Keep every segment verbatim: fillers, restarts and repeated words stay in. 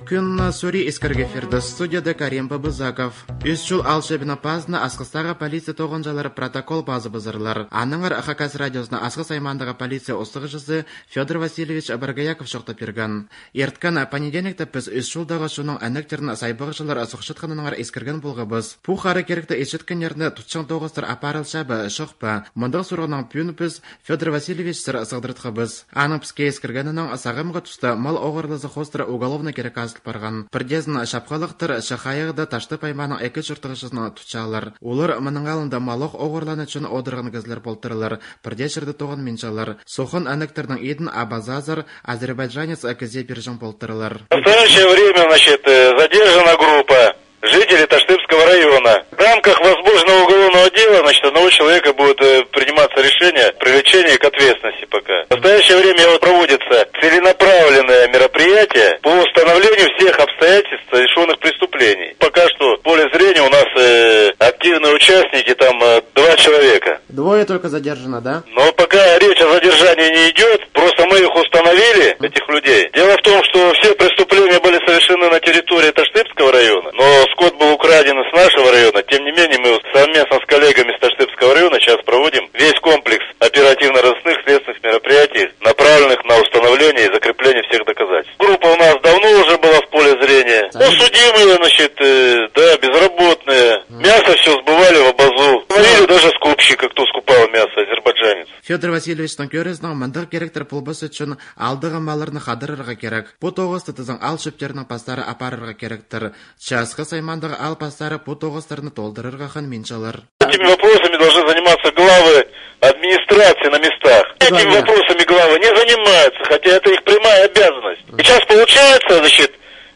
Кӱн сурии, искіріг эфирде студияда Карим Бабызаков. Ӱс чул аал чӧбінің пазына Асхыстағы полиция тоғынҷылары протокол пазыбызарлар. Аннаңар Хакас радиозына Асхыс аймаандағы полиция устағҷызы Фёдор Васильевич Боргояков чоохтап пирген. Ирткен понедельникте піс ӱс чулдағы чонның ӧнектерін сайбағҷылар сухчатханнаңар искірген полғабыс. Пу хара киректі итчеткеннерні тутчаң тоғыстар апарылча ба, чох па? Мындағ сурығнаң пӱӱн піс Фёдор Васильевичсер сығдыратхабыс. Аның піске искіргенінең, сағамғы туста мал оғырлазы хоостыра уголовный кирек азыл парған. Пірдеезін чапхалахтар Чахайығда Таштып аймааның ікі чуртағҷызын тутчалар. Олар мының алнында мал оғырлааны ӱчӱн одырған кізілер полтырлар. Пірдее чирде тоғын минчелер. Соххан ӧнектернің идін абазазар азербайджанец кізее пирҷең полтырлар. В настоящее время, значит, э, задержана группа жителей Таштыпского района. В рамках возбужденного уголовного дела, значит, одного человека будет, э, приниматься решение о привлечении к ответственности пока. В настоящее время вот проводится целенаправленное мероприятие по установлению всех обстоятельств совершённых преступлений. Пока что в поле зрения у нас, э, активные участники, там, э, два человека. Двое только задержано, да? Но пока речь о задержании не идёт, просто мы их установили, этих людей. Дело в том, что все преступления были совершены на территории Таштыпского района, но скот был украден с нашего района. Тем не менее, мы вот совместно с коллегами с Таштыпского района сейчас проводим весь комплекс оперативно-розыскных следственных мероприятий, направленных на установление и закрепление всех доказательств. Группа у нас давно уже была в поле зрения. Ну, судимые, значит, э, да, безработные. Мясо всё сбывали в Абазу. Ловили даже скупщика, кто скупал мясо, азербайджанец. Фёдор Васильевичтің кӧрізінең, мындағ киректер полбас ӱчӱн аалдағы малларны хадарарға кирек. Пу тоғысты тізең аал чӧптернің пастары апарарға киректір. Че Асхыс аймаандағы аал пастары пу тоғыстарны толдырарға хан минчелер. Этими вопросами должны заниматься главы администрации на местах. Этими вопросами главы не занимаются, хотя это их прямая обязанность. И сейчас получается, значит,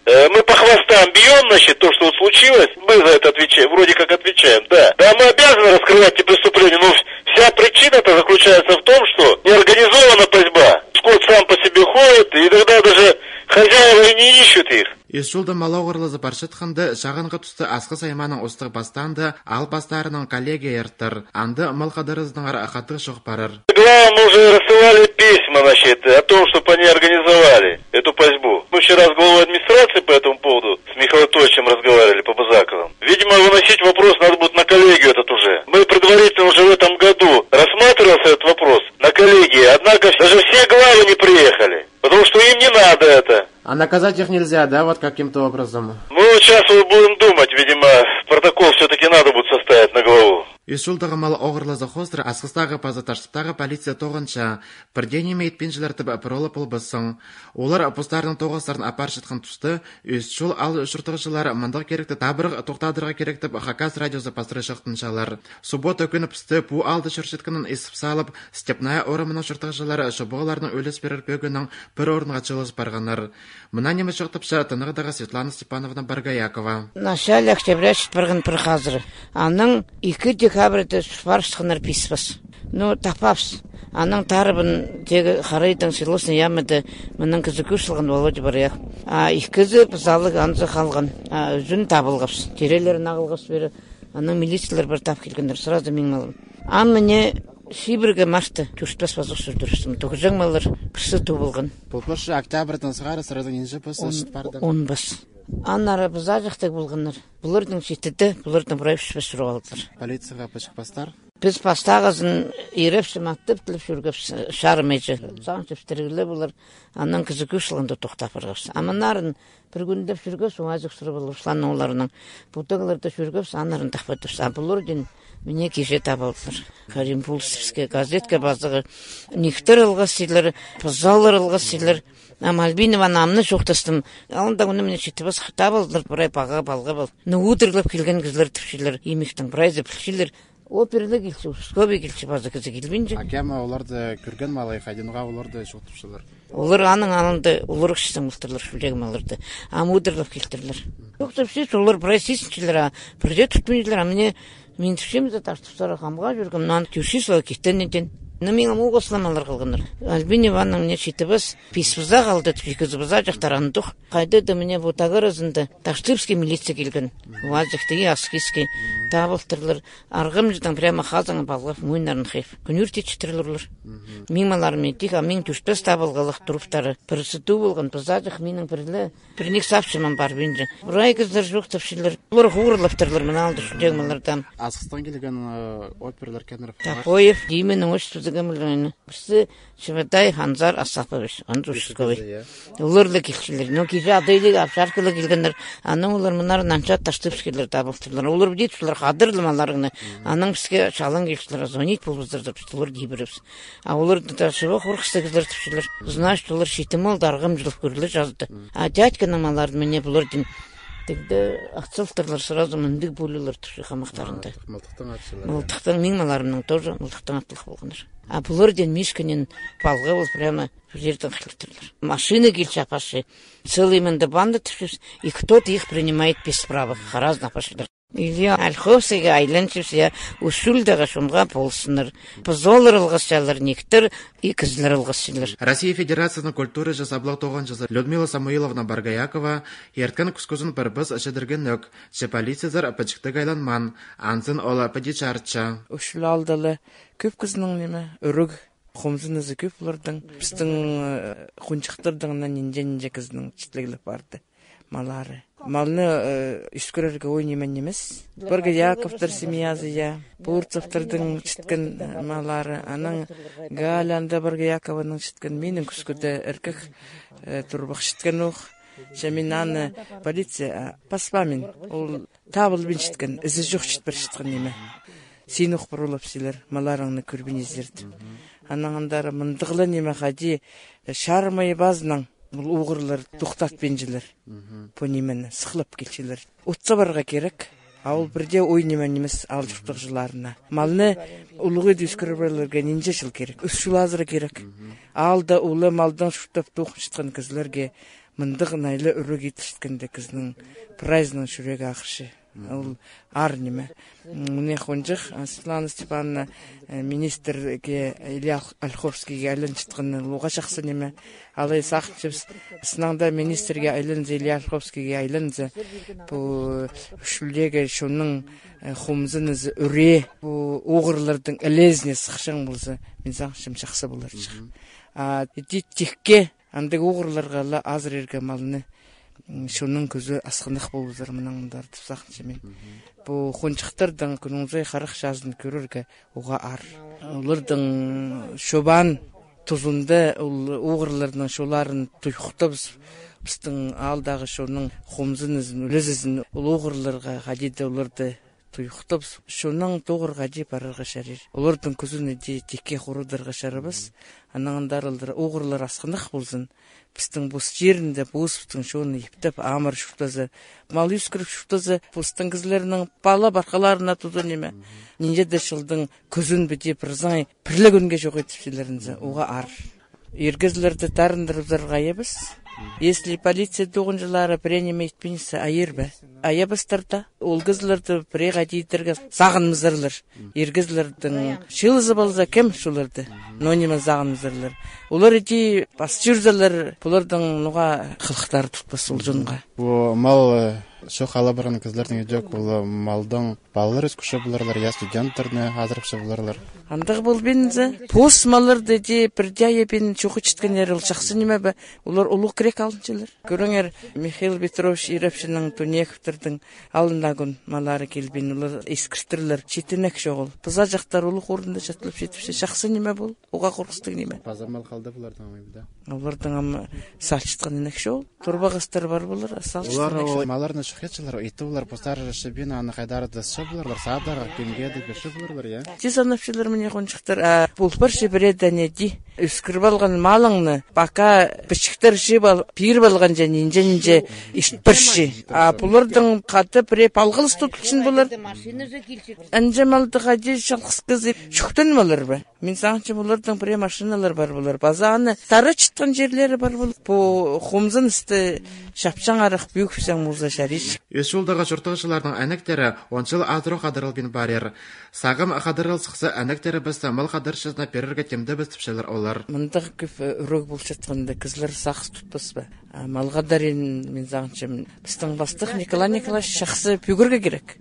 э, мы по хвостам бьём, значит, то, что вот случилось, мы за это отвечаем, вроде как отвечаем, да. Да, мы обязаны раскрывать эти преступления, но вс-, вся причина-то заключается в том, что неорганизована пастьба. Скот сам по себе ходит, и тогда даже хозяева и не ищут их. Ӱс чулда мал оғырлазы парчатханда, чағынғы туста Асхыс аймааның устағ пастаанда аал пастарының коллегия иртер. Анда мал хадарызынаңар хатығ чоох парар. Главам мы уже рассылали письма, значит, о том, чтоб они организовали эту пастьбу. Мы вчера с главой администрации по этому поводу, с Михаилом Анатольевичем разговаривали, Побызаковым. Видимо, выносить вопрос надо будет на коллегию этот уже. Мы предварительно уже в этом году рассматривался этот вопрос на коллегии, однако даже все главы не приехали, потому что им не надо это. А наказать их нельзя, да, вот каким-то образом? Ну, сейчас мы будем думать, видимо, протокол всё-таки надо будет составить на главу. Ӱс чулдағы мал оғырлазы хоостыра Асхыстағы паза Таштыптағы полиция тоғынча, пірдее ниме итпинчелер тіп пір ол полбассың. Олар постарының тоғыстарын апарчатхан туста, ӱс чул аал чуртағҷылары мындағ киректі табырах тохтадарға кирек тіп Хакас радиозы пастыра чоохтанчалар. Суббота кӱні пісті пу аалда чӧрчеткенін исіп салып, Степная орамының чуртағҷылары чобағларның ӱлес пирер пӧгінең пір орынға чыылыс парғаннар. Мына ниме чоохтапча тынағдағы Светлана Степановна Боргоякова. Начале октября чіт парған пір хазыр. Анаң ікі декабрьда парыбысханнар пис пас. Ну, таппабыс. Анаң тарабын тегі харайдаң силосный ямада мының кізі кӧс салған, Володя Боргояков. А ікізі пызалығ анзы халған. А ӱзін табылғабыс. Тирелерін ағылғабыс пеер. Анаң милициялар пар, тап килгеннер, сразу минің малым. Ам мына чибіргі мартта тӧрт пас пазох сӱрдірібістім. Тӧгізең маллар, пірсі тубылған. Пу позы октябрьдаң сығара сразу нинҷе пас? Он, чіт парды? Он пас. Аннары пызаҷахтығ полғаннар. Пуларның читіде, пуларның прай ӱс пас сурап алдылар. Полицияға пічік пастар? Піс пастағызын ирепсім, аттап тілеп чӧргебіс, чарымайҷа. Сағынчабыс, тірігле полар, анаң кізі кӧс салғанда тохтап парғабыс. А мыннарын пір кӱнде чӧргебіс, уазик сурап алып, Русланның оолларынаң. Пудағларда чӧргебіс, аннарын таппадыбыс. А пулар дее мына киҷе таап алдылар. Карим, пулыс піске газетке пазарға, нихтер алғас тиділер, пызалар алғас тиділер. Ам Альбина Ивановна чоохтастым. Алында аны мына читі пас таап алдылар, прай паға, палға пал. Ну, удурлап килген кізілер тіпчелер, имектең прайзы пілчелер. Оперліг килче, участковый килче, пазы кізі килбинче. А кем оларды кӧрген ма алай, хайдағ ниме оларды чоохтапчалар? Олар аның алнында олар кізі полтырлар, шӱлегім оларды. Ам удурлап килтірлер. Чох, тіпче, олар прай сизінчелер, а пірдее тутпинчалар, а мына мин тіпчем, за то, что сарахамға чӧргем, но аны тӧрче сала киттен иден. Но миңе ам уғаа салам алар халғаннар. Альбина Ивановна мына читі пас, пис пыза халды, ікізі пызаҷахтар андох. Хайда-да мына пу тағ аразында Таштыпский милиция килген. Уазиктіг, Асхысский. Табылтырлар, арғамҷыдаң прямо хазаңа палғап, мойнарын хыйып, кӱнӱртечетірлер олар. Мгм. Мин маларым тих, а мин тӱспес табылғалығ турыптары. Пірсі туу полған, пызаҷах минің пірле. Пірнік сапчымын парбинча. Прай кізілер чоохтапчалар. Олар хығырлаптырлар, мына алды чӱрек малардаң. Асхыстаң килген, э, оперлар кемнер? Топоев, Диманың ӧс тузығым ылғаны. Пірсі Чебодаев Анзар Асапович, он участковый. Кізі, я. Олар ла килчелер. Но киҷе адайлығ апчаркала килгеннер. Анаң олар мынар нанча таштыпчалар, табылтырлар. Олар пілчелер хадырлығ маларны. Мгм. Анаң піске чалаң килчелер, звонить полыбызар тіп, олар кибірібіс. А олар да чого хорыхсызлар тіпчелер. Значит, олар читім ол арғамҷылап кӧріле чазыды. А дядьканың маларын міне пулар дин тігде атсалтырлар, сразу мындағ полылар тіпче хамахтарында. А, мылтыхтаң атчалар, я. Мылтыхтаң, мин маларымның тоже мылтыхтаң аттылығ полғаннар. А пулар дин Мишканин палға ол прямо пір чирдең хылыптырлар. Машина килче апарча. Целый мында банда тіпчебіс, и кто-то их принимает без права. Харазын апарчалар. Илья Ольховскийге айланчабыс, я, Ӱс Чулдағы чонға полысчалар. Пызолар алғасчалар, никтер, и кізілер алғасчалар. Россия Федерацияның культура же саблығ тоғынҷызы Людмила Самуиловна Боргоякова ирткен кӱскӱзін пір пос чідіргеннер, че полицизар пічіктіг айланмаан, анзын ол піди чарытча. Ӱс Чул аалда ла кӧп кізінің ниме, ӱріг, хомзынызы кӧп оларның. Пістің, э, хонҷыхтардаң на нинҷе-нинҷе кізінің читліглеп парды малары. Малны, э, ӧскірерге ой ниме нимес. Боргояковтар семьязы, я. Бурцевтердің чіткен, э, малары. Анаң Галя анда Боргоякованың чіткен. Минің кӱскӱде іркек, э, турбах чіткен ох. Че мин аны полиция, а, паспаам мин. Ол табылбин чіткен, ізі чох чіт пар чіткен ниме. Син ох пар улапчалар, маларыңны кӧрбинчезер тіп. Анаң андар мындағ ла ниме хайди, э, чарымай пазынаң ол уғырлар тохтатпинчалар. Мгм. Пу нимені сыхлап килчелер. От сабарға кирек, а ол пірдее ой ниме нимес аал чуртағҷыларына. Малны улуғ иде ӧскіріп аларға нинҷе чыл кирек? Ӱс чыл азыра кирек. Мгм. Аалда улуғ малдаң чуртап тоғынчатхан кізілерге мындағ найлы ӱріг иділчеткенде кізінің прайзының чӱрегі ағырча. Ол аар ниме. Мына хонҷых, а, Светлана Степановна, э, министрге Илья Ольх-, Ольховскийге айланчатханы уғаа чахсы ниме. Алай сағынчабыс, сыннаң даа министрге айланза, Илья Ольховскийге айланза, пу Ӱс Чулдағы чонның, э, хомзынызы ӱрее, пу уғырлардың ілезіне сыхчаң полза, мин сағынчам, чахсы поларҷых. Мгм. А иди тикке андағ уғырларға ла азырирға малны, м, чонның кӱзі асхынах полыбызар мынаң андар тіп сағынчам мин. Мгм. Пу хонҷыхтарның кӱннің сай харах чазын кӧрерге уғаа аар. Оларның чобан тузында ол уғырларның чолларын туйухтабыс, пістің аалдағы чонның хомзынызын, ӱлезізін ол уғырларға хайди даа оларды туйухтабыс, чоннаң тоғырға даа парарға чарир. Оларның кӱзін дее тикке хурадарға чарабас. Анаң андар алдар уғырлар асхынах ползын. Пістің пос чирінде пос пістің чонны иптеп, амыр чуртаза, мал ӧскіріп чуртаза, постың кізілерінің пала-пархаларына туза ниме. Нинҷе-де чылдың кӱзін піди пір саңай пір ле кӱнге чох идіпчелерінзер, уғаа аар. Ир кізілерді тарындырыбызарға айабас. Если полиция тоғынҷылары пірее ниме итпинче, айир ба? Айабастар даа. Ол кізілерді пірее хайди идерге сағынмазарлар. Ир кізілернің чыылызы полза, кем чолларды? Но ниме сағынмазарлар. Олар иди пас чӧрзелер, пуларның ноға хылыхтары тутпас ол чонға. Пу мал, э, чох ала парған кізілернің идӧк, ол, э, малдаң палалар ӧскірче поларлар, я студенттерні азырапча поларлар. Андағ полбинза, пос малларды дее пірдее айабин чох итчеткеннер, ол чахсы ниме бе, олар улуғ кирек алынчалар. Кӧріңер, Михаил Петрович Ирапчының, Тунековтарның алнында кӱн маллары килбин, олар искіртірлер, читінек чоғыл. Пызаҷахтар улуғ орында чатылып читіпче, чахсы ниме пол, уғаа хорғыстығ ниме. Паза мал халды пуларның, ам, ибде? Оларның ам салчатхан инек чоғыл. Турбағастар пар полар, а салчатхан инек чоғыл. Олар ол малларны чох итчелер, иди олар постары чібин, аны хайдар-да ысча поларлар, садығға, кемге-де пирче поларлар, я? Тиз анапчалар мына хонҷыхтар, а пол парча пірее дее не дии. Ӧскіріп алған малыңны, пока пічіктер чіп ал, пиріп алғанҷа, нинҷе-нинҷе ит парча. А пуларның хада пірее палғалыс тудылчаң полар. Анҷа малды хайди чалғыс кізі чӱктеніп алар ба? Мин сағынчам, оларның пірее машиналар пар полар. Паза аны таратчатхан чирлері пар полар. Пу хомзынысты чапчаңарах пӧгіпсең полза чарир. Ӱс Чулдағы чуртағҷыларның інектері он чыл азыра хадырылбин парир. Сағам хадырыл сыхса, інектерібісті мал хадарчызына пирерге тимдебіс тіпчелер олар. Мындағ кӧп, э, ӱріг полчатханда, кізілер сағыс тутпас па? А мал хадарин, мин сағынчам, пістің пастых Николай Николаевич чахсы пӧгерге кирек.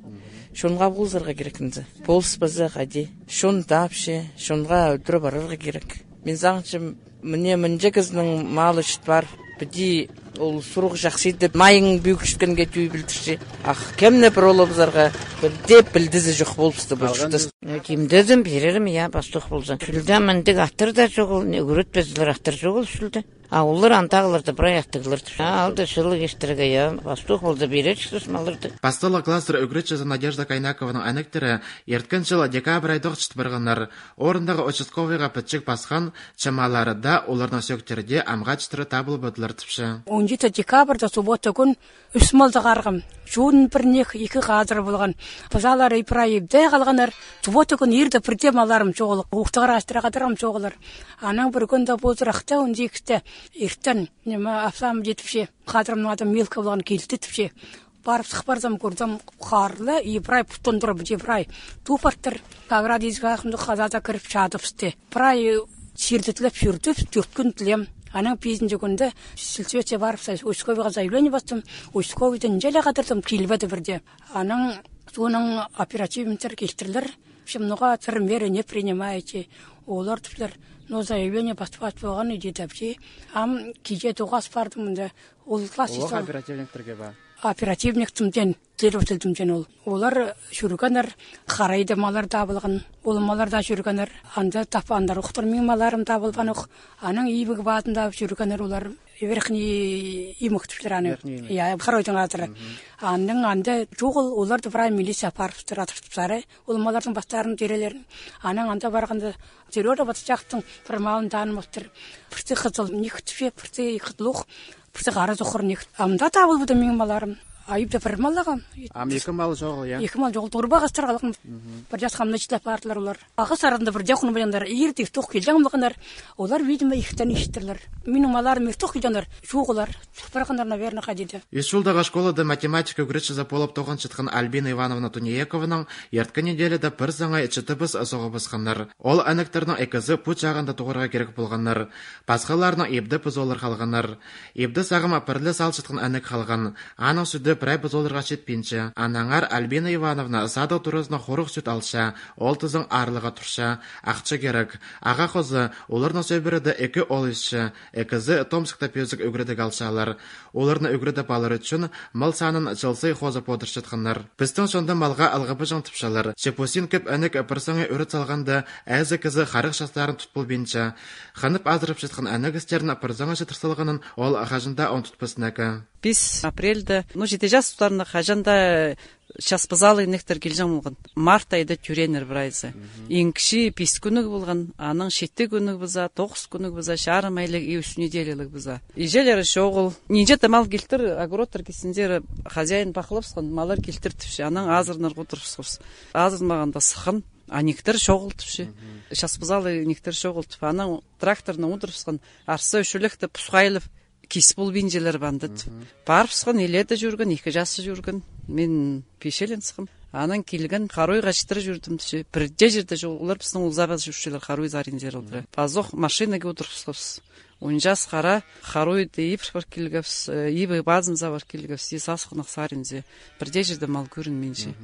Чонға полызарға кирек ниме. Полыспаза, хайди. Чон тапча, чонға удура парарға кирек. Мин сағынчам, мына мынҷа кізінің малы чіт пар. Піди ол сурығ чахсы идіп, майың пӱӱл чіткенге тӧӧй пілдірче. Ах, кем не пір ол абзарға пірдее пілдізі чох полыбысты пу чуртас. Тимдедім, пирерім, я, пастух полза. Чӱлде мындағ аттар даа чоғыл, ӱгретпезілер аттар чоғыл чӱлде. А олар андағыларда прай аттығлар. А, алды чылығ истерге, я, пастух полза, пирерчізі малларды. Пасталығ класстар ӱгретчізі Надежда Кайнакованың ӧнектері ирткен чыл декабрь айдох чіт парғаннар. Орындағы участковыйға пічік пасхан, чамалары даа оларның сӧӧктерде амға читіре табылбадылар тіпче. Он читі декабрьда суббота кӱн ӱс малды хығырғам. Чон пірнех, ікі хазыр полған. Пазалар ибрай ибде халғаннар. Суббота кӱн ирде пірдее малларым чоғыл. Ортығыра астыра хығырғам чоғыллар. Анаң пір кӱнде позырахта, он ікісте иртен, ниме, апсам тіпче. Хазырымның ады Милка полған, килді тіпче. Парып сых парзам, кӧрзем, харлы, ибрай путтан тура, ибрай. Ту партыр, как раз изге хазада кіріп чадыбысты. Прай сирдетлеп чӧрдібіс, тӧрт кӱн тілем. Анаң пизінҷі кӱнде сельсоветке парып, участковыйға заявление пастым. Участковыйды нинҷе ле хатырдым, килбеді пірдее. Анаң соонаң оперативниктер килтірлер. Общем, ноға сірер меры не принимаете? Олар тіплер, но заявление пастап полған иди тіпче. Ам киҷе тоғас пардым мында. Ол класс. Оперативниктерге ба? Оперативниктімҷең, следовательтімҷең ол. Олар чӧргеннер, харайды, маллар табылған. Ол маллар даа чӧргеннер. Анда таппааннар ох тір, минің малларым табылбаан ох. Анаң ибіг пазында чӧргеннер олар. Верхний Имуг тіплер аны. Верхний Имуг. Я, Харойдың азыры. Анаң анда чоғыл, оларды прай милиция апарыптыр, адыртыптыр. Ол маллардың пастарын, тирелерін. Анаң анда парғанда, Серёжа Батырчаковтың пір малын танымаптыр. Пірсі хызыл ниик тіпче, пірсі хызыл ох, пірсі хара сохыр ниик. Амда табылбады минің малларым. Айыпта пір маллағам. Ам ікі мал чоғыл, я? Ікі мал чоғыл, турбаға астар халған. Пір час хамны чітлеп пардылар олар. Ағас арада пірдее хунмаҷаңнар, иртен иртох килҷең полғаннар. Олар, видимо, иктен ишіттірлер. Минің малларым иртох килҷеңнер, чоғыллар. Парғаннар, наверное, хайди-да. Ӱс чулдағы школада математика ӱгретчізі полып тоғынчатхан Альбина Ивановна Тунеекованаң ирткен неделяда пір саңай читібіс соғыбысханнар. Ол ӧнектернің ікізі пу чағында тоғарға кирек полғаннар. Пасхаларының ибде пызолар халғаннар. Ибде сағам пір ле салчатхан ӧнек халған. Аның сӱді прай пызоларға читпинче. Аннаңар Альбина Ивановна садығ туразынаң хорығ сӱт алча, ол тізең аарлығ турча. Ахча кирек. Ағаа хоза, оларның сӧбіреде ікі оол исче, ікізі Томскта пӧзік ӱгредіг алчалар. Оларны ӱгредіп алар ӱчӱн мал санын чыл сай хоза подырчатханнар. Пістің чонда малға алғабаҷаң тіпчелер. Че пу син кӧп ӧнек пір саңай ӱрет салғанда, ээзі кізі харығ частарын тут полбинча. Хынып азырапчатхан ӧнегестерін пір саңай читір салғанын ол хаҷан даа ундутпас неке. Піс апрельде, ну, читі час тутарында хаҷан даа час пызалығ ӧнектер килҷең полған. Март айда тӧрееннер прайзы. Иң кічии пис кӱнніг полған, анаң читі кӱнніг пыза, тоғыс кӱнніг пыза, чарым айлығ и ӱс неделялығ пыза. Иҷелері чоғыл. Нинҷе-де мал килтір, огородтар кистінзер, хозяин пахлабысхан, маллар килтір тіпче, анаң азыранарға одырыбысхабыс. Азыранмағанда сыххан, а ӧнектер чоғыл тіпче. Час пызалығ ӧнектер чоғыл тіп, анаң тракторнаң одырыбысхан, арса ӱчӱлек тіп, пусхайлап, кис полбинчалар ба анда тіп. Парыбысхан, илееде чӧрген, ікі часча чӧрген. Мин пичелен сыххам. Анаң килген, Харуйға читіре чӧрдім тіпче. Пірдее чирде чоғыл, олар пістің улзабазы чӧрчелер Харуй саринзар алдыра. Пазох машинаға одырыбысхабыс. Он час хара Харуйда ибіре пар килгебіс, э, ибіг пазынзар пар килгебіс, и Сасхынах саринзар. Пірдее чирде мал кӧрінминче.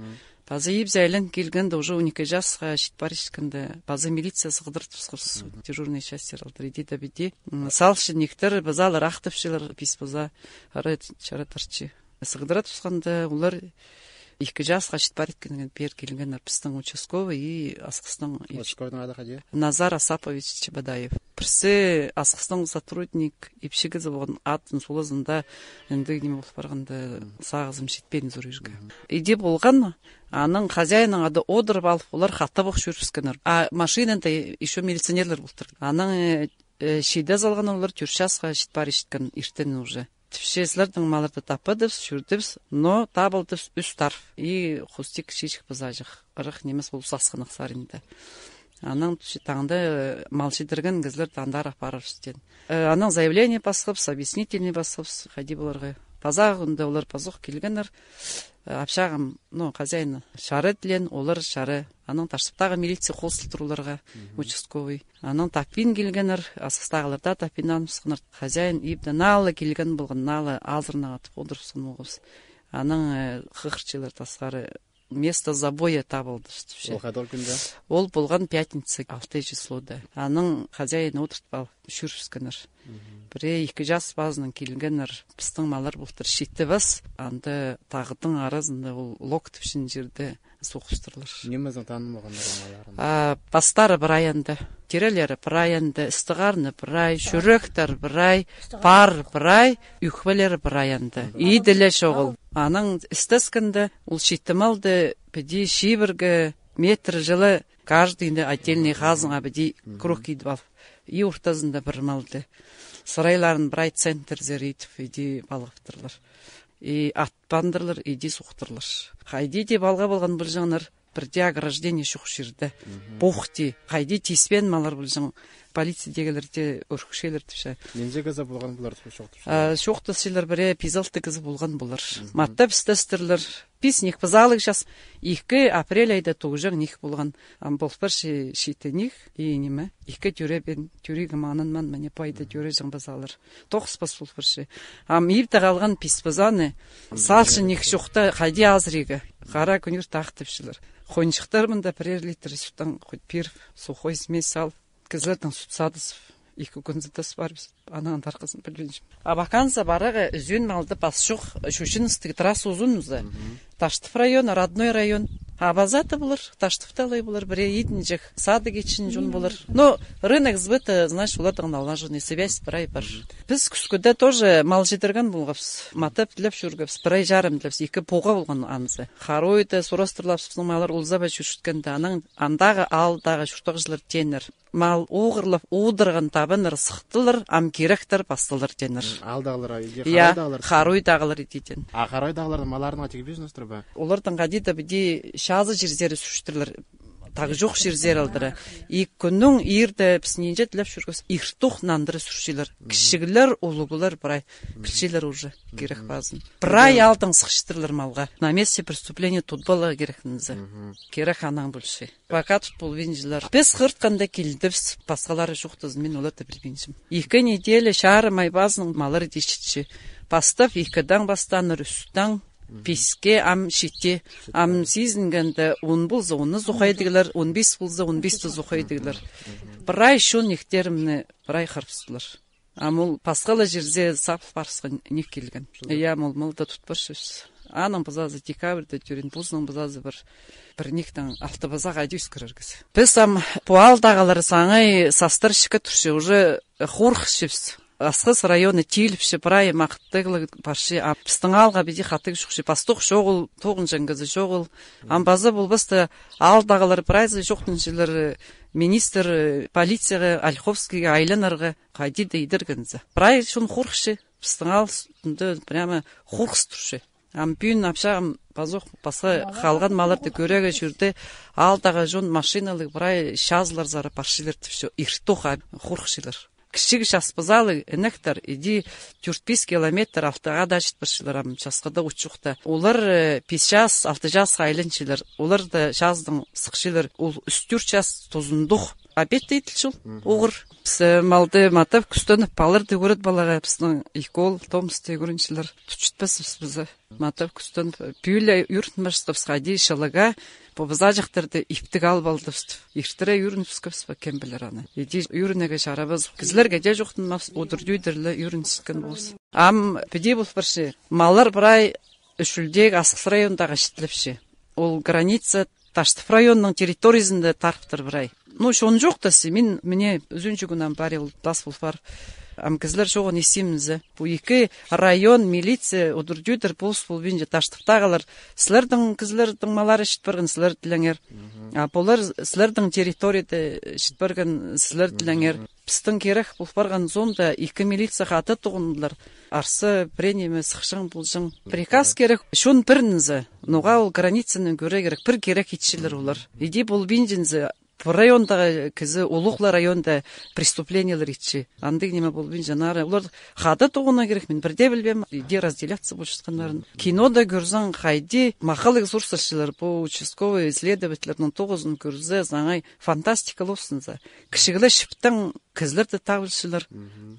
Паза ибзер айлан килгенде, уже он ікі часха чит парчатханда, паза милиция сығдыратыбысхабыс, дежурный частьтар алдыра, иди да піди. М, салча ӧнектер, пызалар ахтапчалар, пис пыза, ары чаратарча. Сығдыратыбысханда, олар ікі часха чит парчатханнаң пеер килгеннер пістің участковый и Асхыстың ипчі-, Назар Асапович Чебодаев. Пірсі Асхыстың сотрудник, ипчі кізі полған, атын сулазында, андағ ниме пол парғанда, сағызым читпеен сурирға. Иди полған, аның хозяинның ады одырып алып, олар хатап ох чӧрібіскеннер. А машинада ещё милиционерлер полтыр. Анаң, э, э, чиде салған олар, тӧрт часха чит парчатхан иртен уже. Тіпче, сірернің малларды таппадыбыс, чӧрдібіс, но табылдыбыс ӱс тарф. И хустик чиҷек пызаҷах. Ырах нимес полып Сасхынах саринда. Анаң тіпче, таңда, э, мал чидірген кізілерні андар апарарбыс теен. Э, анаң заявление пасхабыс, объяснительный пасхабыс, хайди поларға. Пазағы кӱнде олар пазох килгеннер. Э, апчағым, ну, хозяин чаре тілеен, олар чаре. Анаң Таштыптағы милиция хозылтыр оларға, участковый. Анаң таппин килгеннер, Асхыстағылар даа таппин анымсханнар. Хозяин ибде наа ла килген полған, наа ла азыранарға тіп одырыбысхан полғабыс. Анаң, э, хығырчалар тасхары. место забоя табылды, тіпче. Ол хайдағ кӱнде? Ол полған пятница, алты числода. Аның хозяины одыртпаан чӧрібіскеннер. Пірее-ікі час пазынаң килгеннер, пістің маллар полтыр читі пас, анда тағның аразында ол Лок тіпчең чирде суғыбыстырлар. Ниме ізін танымағаннар малларын? А, пастары прай анда. Тирелері прай анда, істі-харны прай, чӱректер прай, пар прай, ӱхпелері прай анда. Иді ле чоғыл. Анаң істескенде, ол читі малды піди чибіргі метр чылы каждыйны отдельный хазыңа піди круг идіп ал. И ортазында пір малды. Сырайларын прай центрзер идіп, иди палғаптырлар. И атпандырлар, иди суғыптырлар. Хайди дее палғап алған полҷаңнар, пірдее ограждение чох чирде. Похти, хайди тиспеен маллар полҷаң, полициядағылар дее ӧрчелер тіпче. Нинҷе кізі полған полар, чох тіпче? А, чох тіпчелер, пірее пис-алты кізі полған полар. Маттап істестірлер. Пис нихпаза алығ час, ікі апрель айда тоғынҷаң нихпе полған. Ам пол парча читі нихпе, и ниме, ікі тӧребеен, тӧригім ананмаан, мына пу айда тӧреҷең паза алар. Тоғыс пас пол парча. Ам ибде халған пис пазаны, салча нихпе чох та, хайди азырирға. Хара кӱнӧрте ах тіпчелер. Хонҷыхтар мында пірер литр сӱттең хоть пир, сухой смесь ал. Кізілердең сӱт садызып, ікі кӱн садас парыбыс. Анаң андар хызын пілбинчем. Абаканзар парарға ӱзӱн малды пас чох, чучыныстығ трасса узунзар. Таштып районы, родной район. Абаза даа полар, Таштыпта ла полар, пірее идінҷек садығ итчең чон полар. Но рынок сбыта, значит, оларның налаженный связь прай пар. Піс Кӱскӱде тоже мал читірген полғабыс. Маттап тілеп чӧргебіс, пір ай чарым тілебіс, ікі пуға полған анзы. Харойда сурастырлабыс, пістің маллар улза ба чӧрчеткенде, анаң андағы аалдағы чуртағҷылар тееннер. Мал оғырлап одырған табаннар сыхтылар, ам киректер пастылар тееннер. Аалдағылар, иди, я, харойдағылар. Харойдағылар иди теен. А харойдағыларның малларына тигбинчезер бе? Оларның хайди даа піди чазы чирзер сӱрчелер, тағ чох чирзер алдыра. Ікі кӱннің иирде піс нинҷе тілеп чӧргебіс, иртох нандыра сӱрчелер. Кічіглер, улуғлар прай пілчелер уже кирек пазын. Прай аалдаң сыхчадырлар малға. На месте преступления тудып аларға кирек ниме. Кирек анаң полча. Пока тут полбинчалар. Піс хыртханда килдібіс, пасхалары чох тізін, мин оларны пілбинчем. Ікі неделя, чарым ай пазынаң маллар тиҷетче. Пастап ікідең пастааннар, ӱстең писке, ам читі. Ам сизінгенде он полза, онны сухайдығлар, он пис полза, он писті сухайдығлар. Прай чон іктерімні прай хырыбыстылар. Ам ол пасха ла чирзер сабыл парысхан нихпе килген. Я, мол, мол даа тут парчабыс. Аның пазазы декабрьда тӧреен, позының пазазы пір, пір нихтең алты паза хайди ӧскірерге. Піс ам пу аалдағылар саңай састар чіке турча, уже хорыхчабыс. Асхыс районы тиліпче, прай махтығлығ парча, а пістің аалға піди хатығ чухча, пастух чоғыл, тоғынҷаң кізі чоғыл. Ам паза полбаста аалдағылар прайзы чоохтанчалар, министр, полицияға, Ольховскийге айланарға. Хайди даа идерге ниме. Прай чон хорыхча, пістің аал ӱстӱнде прямо хорых турча. Ам пӱӱн апчағым пазох пасха халған малларны кӧрерге чӧрді, аалдағы чон машиналығ прай чазыларзар парчалар тіпче, иртох хорыхчалар. Кічіг час паза алығ, інектер, иди тӧрт-пис километр алтыға даа чит парчалар, ам часха даа от чох та. Олар, э, пис час, алты часха айланчалар. Олар даа чазыдаң сыхчалар, ол ӱс-тӧрт час тузындох. Обед тее иділче ол, оғыр. Піс, э, малды матап кӱстеніп, паларды ӱгредіп аларға, пістің ікі оол Томскта ӱгренчелер. Тутчатпас піс паза. Матап кӱстеніп, пӱӱл ӱгренмес піс хайди чылығға, пу пазаҷахтарды иптіг алып алдыбыс. Иртіре ӱгренібіскебіс пе, кем пілер аны. Иди ӱгренерге чарабас. Кізілерге дее чоохтанмас, удур-тӧдір ле ӱгреніскен полыс. Ам піди пол парча, маллар прай Ӱс Ӱлдегі, Асхыс райондағы читіліпче. Ол граница Таштып районның территориязында тарыптыр прай. Ну, чон чоохтасча, мин, мына, ӱзінҷі кӱн ам пари, ол тас пол пар. Ам кізілер чоғын истімзе. Пу ікі район милиция удур-тӧдір полыс полбинча, Таштыптағылар, сірернің кізілернің маллары чіт парған, сірер тілеңер. А полар сірернің территорияда чіт парған, сірер тілеңер. Пістің кирек пол парған соонда ікі милиция хада тоғындылар. Арса пірее ниме сыхчаң полҷаң. Приказ кирек, чон пірінзе. Ноға ол границаны кӧрерге кирек, пір кирек итчелер олар. Иди полбинчазы, пу райондағы кізі, улуғ ла районда преступлениелер итче. Андағ ниме полбинча, нары. Олар хада тоғынарға кирек, мин пірдее пілбеем, иди разделяться полчатханнарын. Кинода кӧрзең, хайди махалығ сурсалчалар, пу участковый следовательлернің тоғызын кӧрзе, саңай фантастика ле осынза. Кічігле чіптең кізілерні таап алчалар.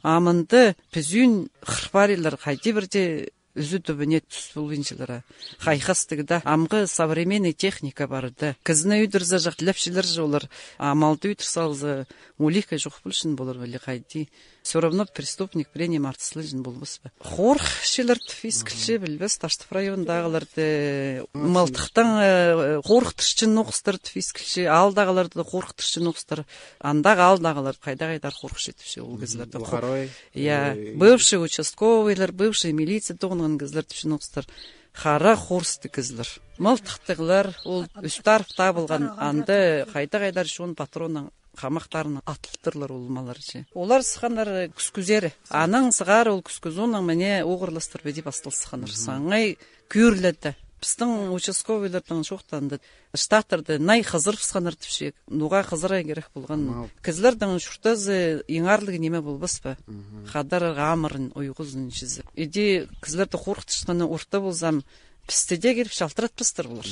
А мында піс ӱн хыр парирлар, хайди пірдее ӱзӱ тӱбіне тӱс полбинчалар. Хайхастығ даа, амғы современный техника парды. Кізіні ӱдірзе, чахтылапчалар же олар, а малды ӱдір салза, улиха чох полчаң полар ба ли хайди. Всё равно преступник пірее ниме артыслаҷаң полбас па. Хорыхчалар тіп искілче, пілбес, Таштып райондағыларды мылтыхтаң, э, хорыхтырчаң нохастар тіп искілче, аалдағыларды хорыхтырчаң нохастар. Андағы аалдағылар хайда-хайдар хорыхча тіпче ол кізілерді. Хор-, я, э, бывший участковыйлар, бывший милиция тоғынған кізілер тіпче нохастар. Хара хорыстығ кізілер. Мылтыхтығлар, ол ӱс тарап табылған, анда хайда-хайдар чон патронның хамахтарынаң атылтырлар ол маллар че. Олар сыхханнар кӱскӱзер. Анаң сығара ол кӱскӱзінең мына оғырластар піди пастал сыхханнар. Саңай кӧріледі. Пістің участковыйларның чоохтаанда, штаттарда най хызырыбысханнар тіпче. Ноға хызырарға кирек полған? Кізілернің чуртазы иң аарлығ ниме полбас па? Хадарарға амырын, уйғузын чізе. Иди кізілерді хорыхтырчатханы орта полза, пісті дее киліп чалтыратпастар олар.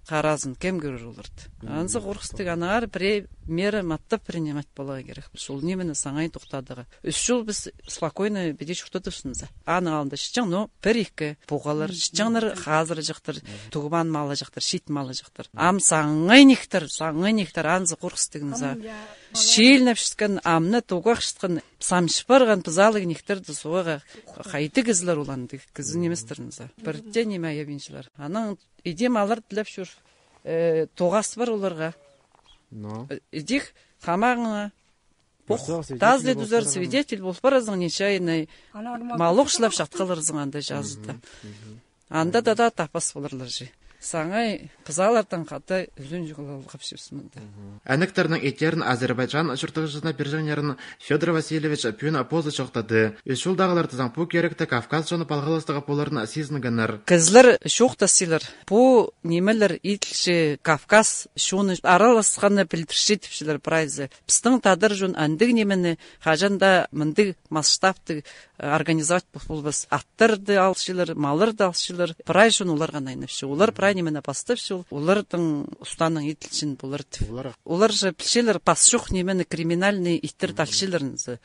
Харазын кем кӧрер оларды? Анзы хорыстығ, аннаңар пірее мера маттап принимать поларға кирек. Ол нимені саңай тохтадарға. Ӱс чыл піс спокойно піди чуртадыбыс нооза. Аның алнында чітчең, но пір-ікі поғалар чітчеңнер, хазыраҷахтар, туғман малаҷахтар, чит малаҷахтар. Ам саңай нихтер, саңай нихтер, анзы хорыстығ нооза. Чиилнепчеткен, амны тоғахчатхан, самчы парған пызалығ нихтерді суғаа хайди кізілер ол андағ, кізі ниместер нооза. Пірдее ниме айабинчалар. Анаң иди маллар тілеп чӧр, э, тоғас пар оларға. Но. Э, идӧк хамағыңа пох, тас даа тӱзер, свидетель пол паразың, нечаянный. Мал охшылап чатхаларзың анда чазыда. Анда даа, даа таппас поларлар че. Саңай пызалардаң хада ӱзін чуғыл алғапчабыс мында. Ӧнектернің иттерін Азербайджан чуртағҷызына пирҷеңнерін Фёдор Васильевич пӱӱн позы чоохтады. Ӱс чулдағылар тізең пу киректі Кавказ чоны палғалыстығ поларын сизінгеннер. Кізілер чоохтасчалар, пу нимелер иділче Кавказ чоны араласханны пілдірче тіпчелер прайзы. Пістің тадар чон андағ нимені хаҷан даа мындағ масштабтығ организовать пол-, полбас. Аттарды алчалар, малларды алчалар. Прай чон оларға найнапча. Олар прай нимені пастапча, ол, оларның устаннаң иділчең полар тіп. Олар же пілчелер, пас чох нимені, криминальный иттерді алчалар нооза.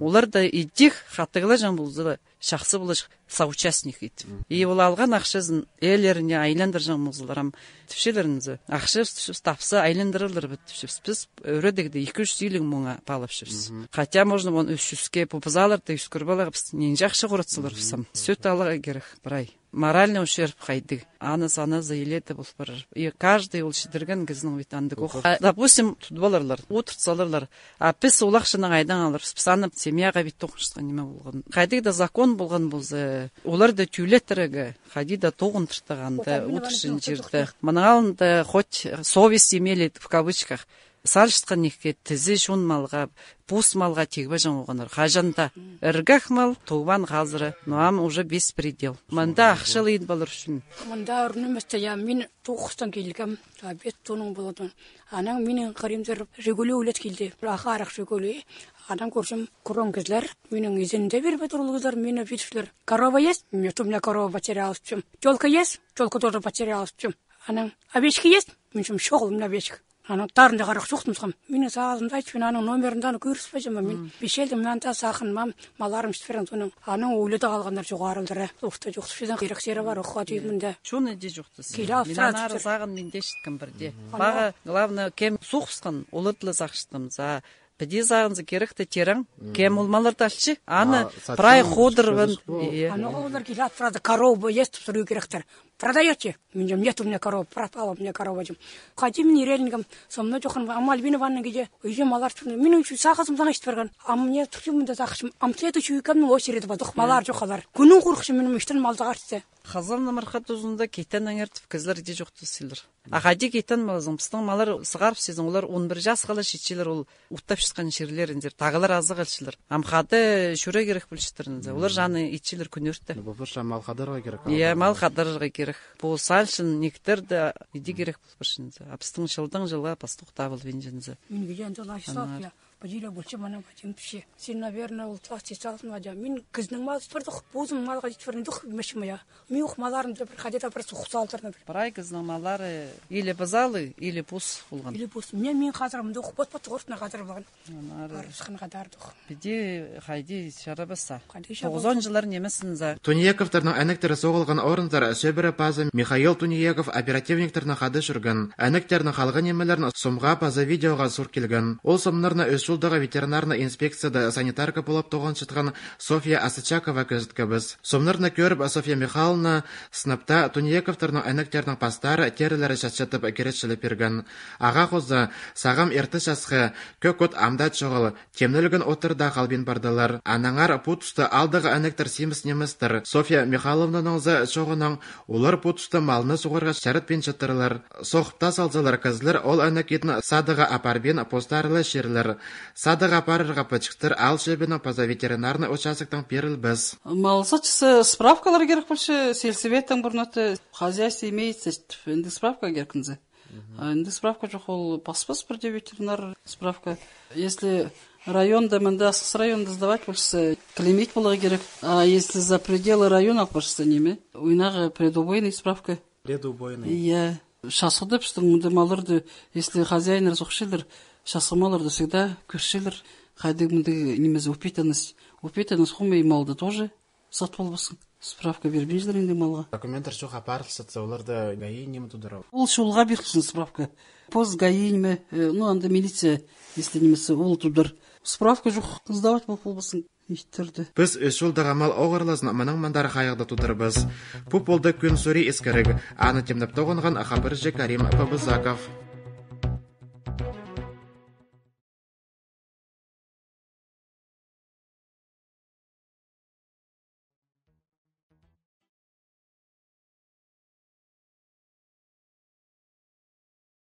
Олар даа идӧк хатығлаҷаң полза, чахсы полар соучастник итіп. И ол алған ахчазын ээлеріне айландырҷаң ползалар, ам тіпчелер нооза. Ахчабыс тіпчебіс, тапса, айландырарлар ба тіпчебіс. Піс ӧредігде ікі чӱс илиг муңа паалапчабыс. Хотя можно он ӱс чӱске, пу пызаларды ӧскіріп аларға, піс нинҷе ахча хоратсалар піс ам. Сӧт аларға кирек прай. Моральный ущерб хайдағ. Аны саназа иледе пол парар. И каждый ол чідірген кізінің вид андағ ох. А, допустим, тудып аларлар, одыртсаларлар. А піс ол ахчаны хайдаң аларбыс? Піс аны семьяға вид тоғынчатхан ниме полған. Хайдағ даа закон полған полза, оларды тӧлеттірерге, хайди даа тоғындыртарға анда одырчаң чирде. Мының алнында хоть совесть имели в кавычках. Салчатхан ниме, тізе чон малға, пос малға тигбеҷең оғынар. Хаҷан даа ырғах мал, туған хазыра, но ам уже беспредел. Мында ахча ла ит полар ӱчӱн. Мында ӱр нимес те, я, мин тоғыстаң килгем, обед тонуң полған. Анаң минің хыримзар Жигули ӱлет килді. Ахарах Жигули. Анаң кӧрчем, кӱрең кізілер. Минің изенде пирбе турғлар, мині пирчелер. Корова есть? Нет, у меня корова потерялась, тіпчем. Тёлка есть? Тёлка тоже потерялась, тіпчем. Анаң овечки есть? Мин тіпчем, чоғыл, мин овечка. Анаң тарында харах чоохтамысхам. Минің сағызымда, тіпчем, аның номерін даа кӧріспеҷем, мин пичелдім, мин анда сағынмаам, малларым чіт пирген соның. Анаң ӱледе халғаннар чоғарылдыра. Орта чоохтапчазың, кирек сирі пар, ох, хати мында. Чоны даа чоохтас. Киле алып сразу сағын мин дее читкем пірдее. Мағаа, главное, кем соғысхан, оларды ла сағынчам. За, піди сағынза, киректі тирең, кем ол малларды алча, аны прай ходырған. Аны олар киле алып сразу, корова есть, тіп сурай киректер. Продаёте? Мин тіпчем, нет у меня корова, пропала у меня корова, тіпчем. Хайди мин иреленгем, со мной чооххан, ам Альбина Ивановна килзе, ӱйде маллар чуртаан. Минің сағызым саңай чіт пирген. Ам мин тіпчем, мында сағынчам, ам следующий ӱй кемнің очереди пар, маллар чох алар. Кӱнің хорыхчам минің, мин ӱстӱн малды сағынчам. Хызылны мырхат тузында китеннеңер тіп кізілер дее чоохтасчалар. А хайди китен ползаң, пістің маллар сығарып сизің, олар он пір часха ла читчелер ол уттапчатхан чирлерінзер, тағылар азығ алчалар. Ам хада чӧрерге кирек полчатыр нооза. Олар чаны итчелер кӱнӧрте. Ну, пу пірсі мал хадарарға кирек. Я, мал хадарарға кирек. Пу салчын никтер дее иди кирек пол парча нооза. А пістің чылдаң чылға пастух табылбинча нооза. Мин килген чыл ачы салып, я. Пу чирде полча, мына пу чирде полча. Син, наверное, ол тлас чет салдың ба, я. Мин кізінің малы читпирдім, позым малға читпирдім, дох, мешіме, я. Мин ох малларым даа пір, хайди даа пір сух салдырны пір. Прай кізінің маллары или пызалығ, или пус полған. Или пус. Мин, мин хазыр, мында ох пот-пот ортына хазыр полған. Анар. Арысхан хадар дох. Піди хайди чарабасса. Хайди чарабасса. Тоғызон чыллар нимезін за. Тунековтарның ӧнектері соғылған орынзар сӧбіре паза Михаил Тунеков оперативниктернең хада чӧрген. Ӧнектернің халған нимелерін сомға паза видеоға сур килген. Ол сомнарны Ӱс чулдағы ветеринарный инспекцияда санитарка полып тоғынчатхан Софья Асычакова кӧзіткебіс. Сомнарны кӧріп, Софья Михайловна сынап та, Тунековтарның ӧнектернің пастары, терілері чатчатып киречілеп пирген. Ағаа хоза, сағам ирткі часха, кӧк от ам даа чоғыл, тимнелген оттар даа халбин пардылар. Аннаңар пу туста аалдағы ӧнектер симіс ниместер. Софья Михайловнаның за чооғынаң, олар пу туста малны суғарға чаратпинчаттырлар. Соғып та салзалар, кізілер ол ӧнек идін садығға апарбин, постары ла чирлер. Садығға апарарға пічіктер аал чӧбінің паза ветеринарный участоктаң пирілбес. Мал сатчызы справкалар кирек полча, сельсоветтең пурнатты, хозяйство имеется, андағ справка кирек кізі. А андағ справка чох, ол паспас пірдее ветеринар справка. Если районда, мында Асхыс районда сдавать полча, клеймить поларға кирек. А если за пределы района алып парча, ниме, ойнағы предубойный справка. Предубойный. Я. Часхыда пістің мында малларды, если хозяиннар сохчалар, часхы малларды всегда кӧрчелер. Хайдағ мындағ нимезі, упитанность. Упитанность хомай малды тоже сатып албассың. Справка пирбинчелер андағ малға. Документтер чох апарылчатса, оларны ГАИ ниме тудыра? Ол чолға пирілче справка. Пос ГАИ ниме, э, ну, анда милиция, если нимезі, ол тудар. Справка чох, сдавать полып полбассың иттерні. Піс Ӱс чулдағы мал оғырлазын мының мындар хайығда тудырбас. Пу полды «Кӱн сури» искіріг. Аны тимнеп тоғынған хабарҷы Карим Пабызаков.